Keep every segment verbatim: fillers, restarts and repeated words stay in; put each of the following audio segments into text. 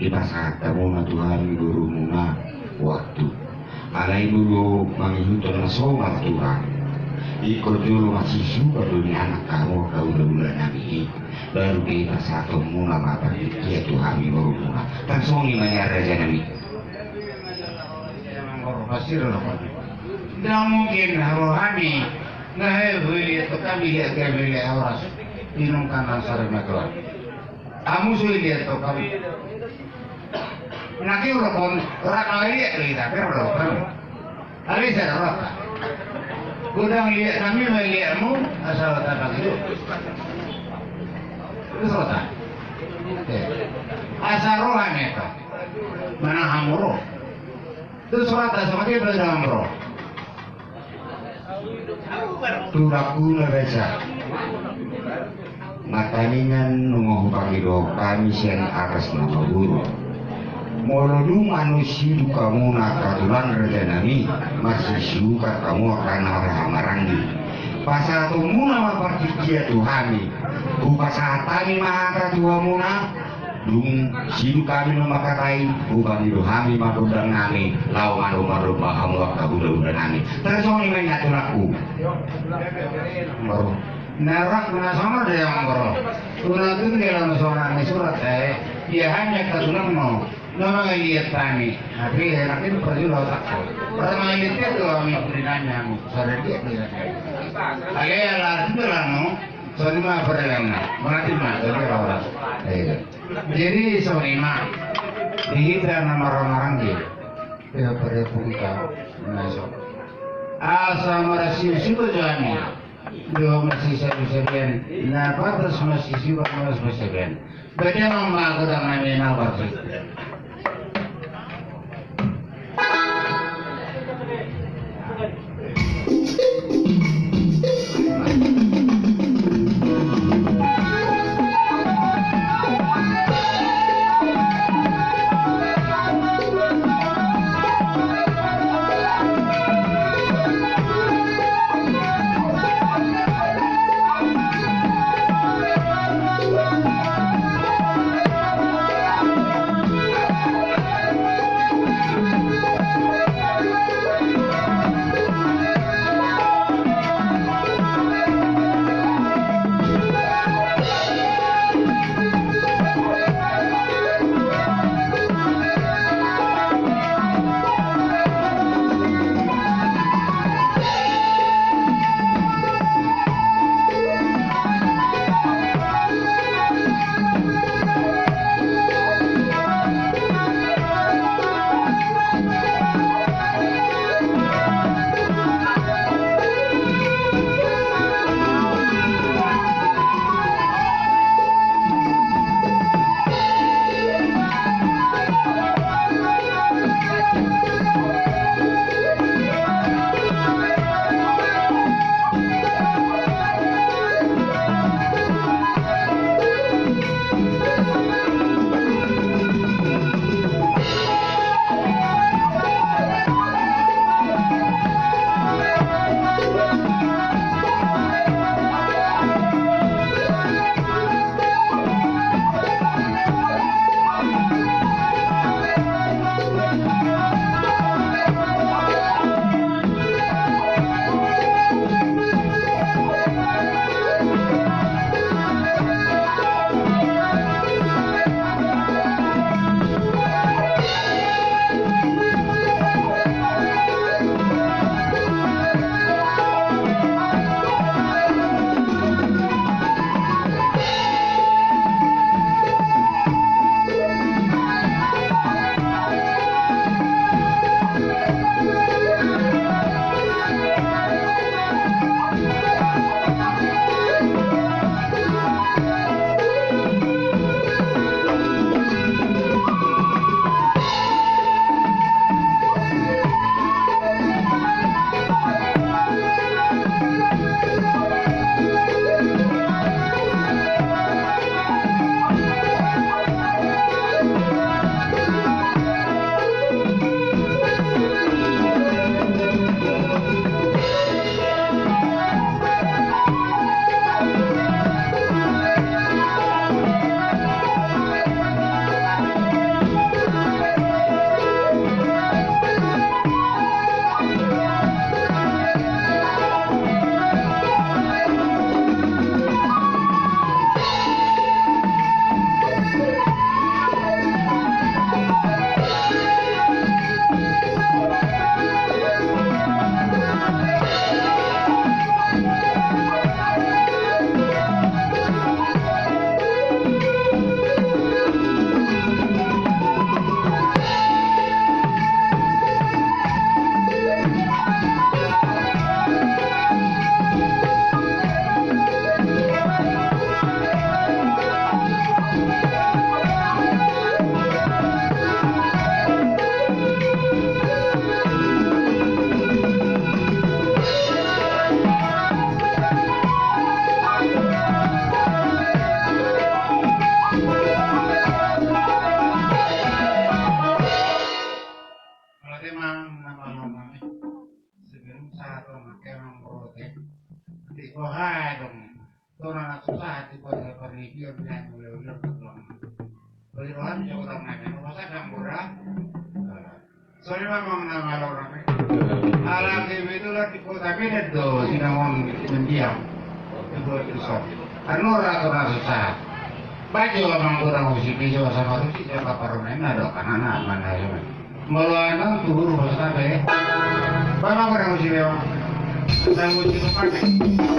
Dipasahat hamuna tu hami borumuna waktu. Alai molo mangihuthon na so martua, ingkon jolo masisuka do ni anak hamu angka hulahula nami i. Baru dipasahat hamuna ma partingkian tu hami borumuna. Tarsongon i ma nian raja nami. Ndang mungkin hamu hami na hea huiliat tu hami liat gabe liat horas. Inum kandang sari matuan. Hamu so iliat tu hami. Na kiurokhon rap na liat do hita, pe ro do hami. Alai sada rap. Godang liat nami ma liatmu, asa tapagido. Terus rota. Asa ro hami tu. Manang hamu ro. Terus rota sama dia belajar ro. Tulangku na basa. Martangiang nunga hupangido hami sian atas nama guru. Molo dung annon sidung hamu na angka tulang raja nami, masisuka hamu angka na marhahamaranggi. Pasahatonmuna ma partingkian tu hami. Hupasahat hami ma hata tu hamuna. Dung sidung hami na mangkatai, hupangido hami ma gondang nami, laho manomba-nomba hamu angka hulahula nami. Tarsongon i ma nian tulangku. Baru. Na rap na songon dia baru. Tulang tunggal na songon ni surat e. Ia hami angka tulangmu. Na mangaliat hami. Tapi enak ini perlu otak. Orang mangaliat dia tu hami pudi nami hamu. Sada dia pudi nami. Alai ala tunggal anu. Songon i ma parelana. Mati ma, tapi ora. Iya. Jadi songon i ma di hita na marhahamaranggi. Ia pada pungka na so. Asa marsiusiu jo hami. Do marsisabisabian. Na pantas marsiusiu, pantas marsisabian. Badia ma godang nami na parsi. Wah, dong. Tona na susah di kota parlipion, yang mulai-mulai. Bagi rohan, ya, orang main, masa campur, ya? Sorry, Bang, Bang, nama lo, Bang. Ala T V itu lah di kota beda tuh, sinamon mendiang. Itu, itu, so. Anu, rata-rata susah. Baju abang kurang usi piso sama rusi, siapa parumen, ada anak-anak, mana, ya, Bang? Molo annon tu guru bos tape. Bapa kurang usi piso. Kurang usi piso.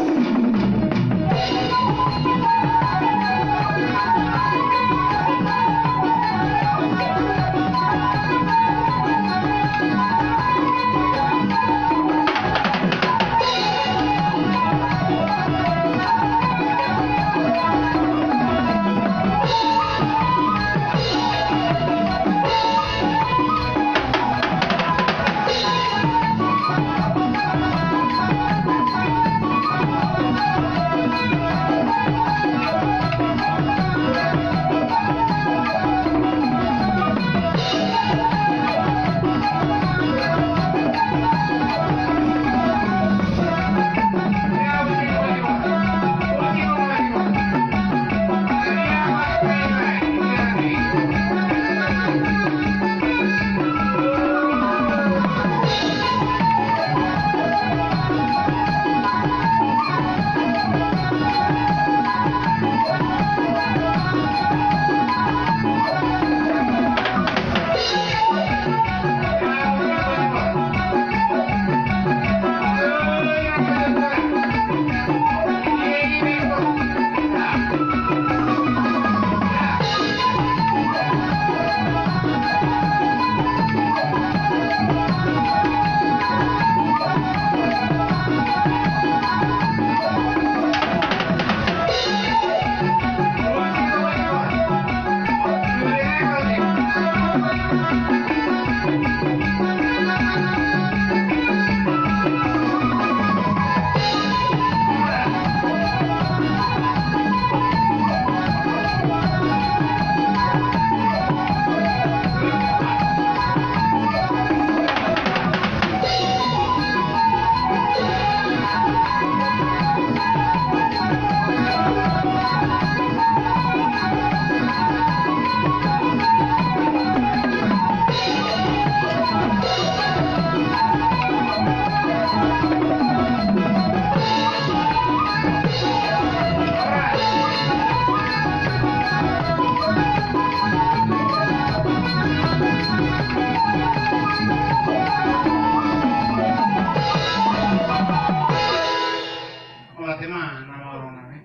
Mauliate ma, nama ro nami.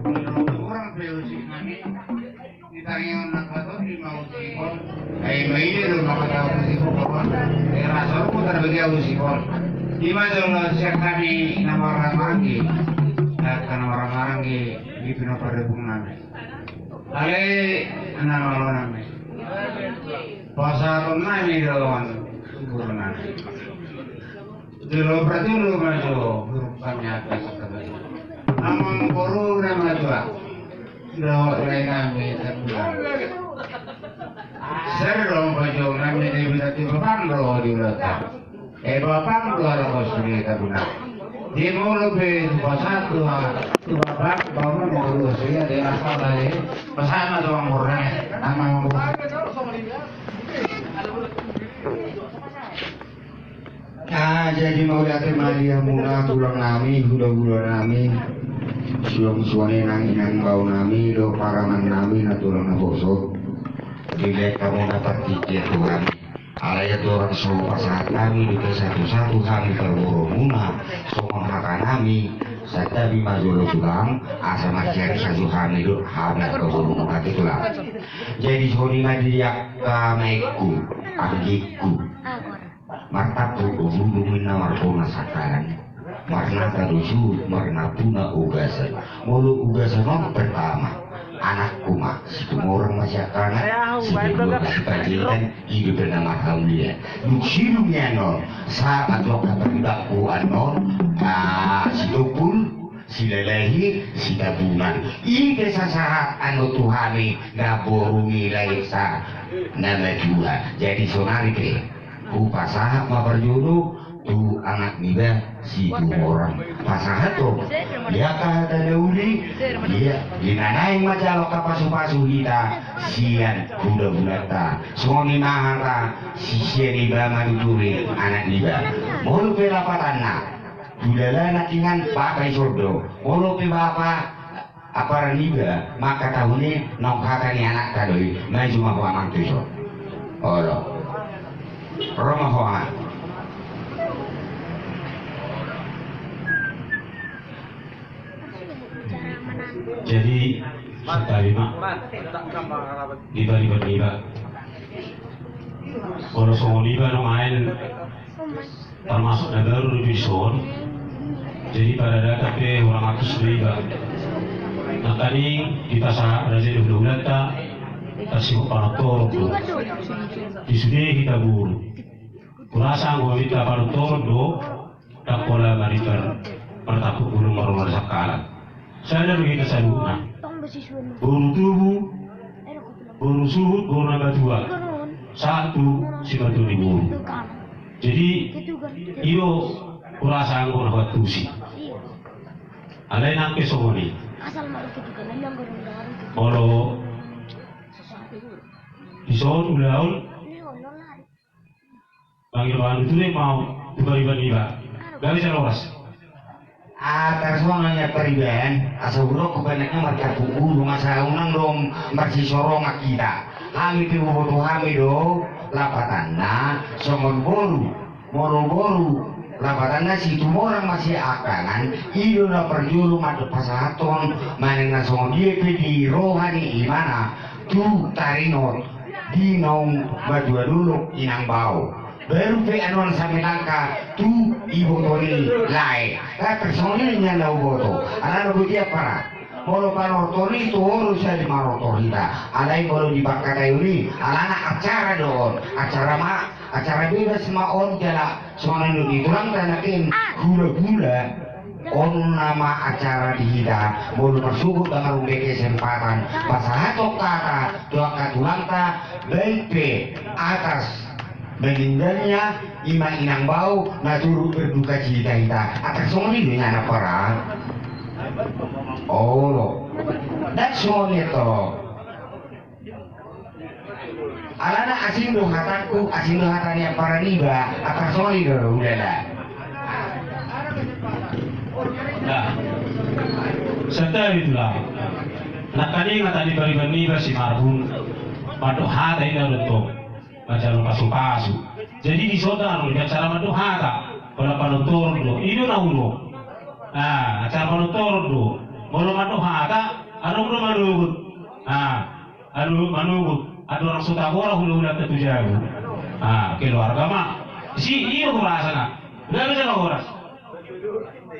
Molo ro pe usipi nami, di tangiang na patut di ma usipi. Ai ma ide do mangkatahon usipi, kawan. Ai rasa ro putar bagi usipi. Di ma jolo sian hami na marhahamaranggi. Angka na marhahamaranggi di pinompar ni ompungnami. Alai nama ro nami. Pasahaton nami do on suhut nami. Jolo parjolo ma jo huruk hami angka sangkap. Amang boru na matua. Dohot lae nami Tambunan. Sere do pajo nami di bidati bapang do di ulata. E bapang do ala kos di Tambunan. Di molo pe tu pasahat tu bapang, bapang do di ulata. Di rasa bale. Pasahat ma tu amang boru nami. Amang boru. Ah, jadi mauliate ma di hamuna tulang nami, hula-hula nami, suang-suang inang-inang bao nami, dohot parumaen nami, na tulang naposo. Dilehon hamuna partingkian tu hami. Alai aturan so pasahat nami, di pe satu-satu hami parborumuna, songon hata nami, santabi ma jolo tulang, asa marsiari sajo hami dohot hami angka borumuna tu tulang. Jadi songon i ma di angka maenku, anggingku. Martampuk do bulung ninna marbona sangkalan. Marnata do suhut, marnapuna ugasan. Molo ugasan on pertama, anakku ma, Situmorang ma siangkangan, Situmorang ma si Panjaitan, i do pe na marhaulian. Dung sidung i annon, sahat ma tu angka paribanku annon, ah, Sitompul, Silalahi, Sitambunan. I pe sasahat annon tu hami namboru ni lae sa na matua. Jadi sonari pe hupasahat ma parjolo tu anak niba Situmorang. Pasahathon di angka hata na uli, ia di na naeng manjalo angka pasupasu hita sian hulahulanta. Songon i ma hata sian iba manuturi anak niba. Molo pe lapatanna tu dalanan ingan bapa i sondo, molo pe bapa ampara niba mangkatahon i, naung hata ni anakta do i, maju ma ho amang tu son. Olo. Ro ma ho amang. Jadi, santabi ma di pariban niba. Molo songon i ba nuaeng, termasuk na baru do dison. Jadi paradaton pe hurang atas do iba. Nangkaning di pasahat raja ni hulahulanta, tarsihut panontoron do. Di sude hita boru, hurasa anggo maminta panontoron do. Ndang pola maripar martampuk bulung marroha sangkalan. Sada do hita saluhutna. Boru tubu, boru suhut, boru na matua. Sahat tu simatua ni boru. Jadi i do hurasa anggo na huantusi. Alai nang pe songon i. Molo dison ulaon. Bang, ilo bahan tu dia mau tu pariban niba. Gabe jala horas. Ah, tarsongon i pariban, asa hudok hubannakna martampuk bulung, asa unang dong marsisorongan hita. Hami pe huboto hami do lapatanna songon boru. Molo boru, lapatanna Situmorang ma siangkangan, i do na parjolo mandok pasahathon manang na songon dia pe di roha ni imana tu taringot di naung matua dolok inang bao. Baru pe anuan samitangka tu iboto ni lae. Kan tarsongon i nian na huboto. Alana botia para. Molo panortor i tu horus saja manortor hita. Alai molo di pangkataion i, alana acara do on. Acara ma, acara bebas ma on jala songon na nidok ni tulangta nangkin, hulahula. On nama acara di hita, molo marsogot da marundek kesempatan pasahathon hata tu angka tulangta, baik pe atas meninggalnya ima inang bao na turut berduka cita hita. Atas songon i do nian ampara. Olo. Ndang songon i to. Alana asing do hatangku, asing do hata ni ampara niba, atas songon i do ulala. Nah, santabi tulang. Nangkaning hata ni pariban niba si Marbun, mandok hata i na do tong. Manjalo pasupasu. Jadi dison ndang adong acara mandok hata. Pola panontoron do. I do na hudok. Ah, acara panontoron do. Molo mandok hata, adong do manogot. Ah, adong manogot. Andorang so tagora hulahulanta tu jabu. Ah, keluarga ma. Si, i do hurasana. Gabe jala horas.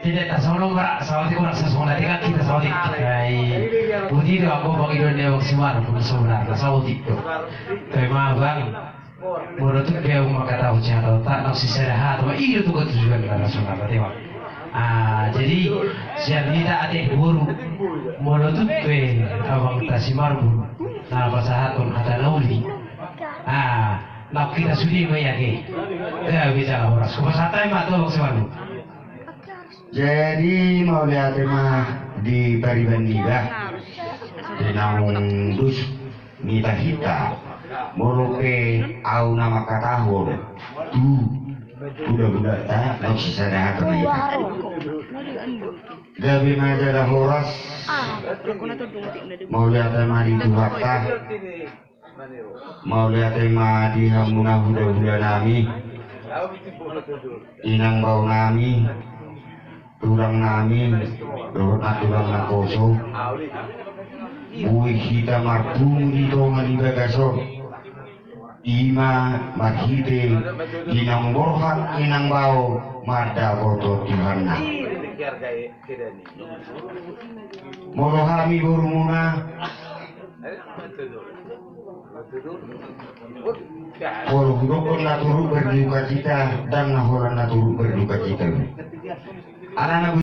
Tidak, tarsongon ma, saotik, kurang sasongon na tiga kita saotik. Ai, boti do anggo bang i do ni abang si Marbun sebenarna saotik do. Tapi ma bang, molo tung pe ahu mangkatahon sihata otak, naung sisada hata ma, i do tung tujuanna sebenarna, te bang. Ah, jadi sian hita ate boru, molo tung pe abangta si Marbun na pasahathon hata na uli. Ah, naung hita sude ma i ate. Gabe jala horas. Hupasahat hami ma tu abang si Marbun. Jadi mauliate ma di pariban niba, di naung dos ni tahi hita, molo pe ahu na mangkatahon tu hulahulanta, naung sisada hata ma hita. Gabe ma jala horas. Mauliate ma di Tuhanta. Mauliate ma di hamuna hulahula nami, inang bao nami, tulang nami, dohot na tulang na poso. Boi hita marpungu di tonga ni bagas on. Ima marhite di naung borhat inang bao mandapothon Tuhanna. Molo hami borumuna, molo hudokkon na turut berduka cita, ndang na holan na turut berduka cita. Alana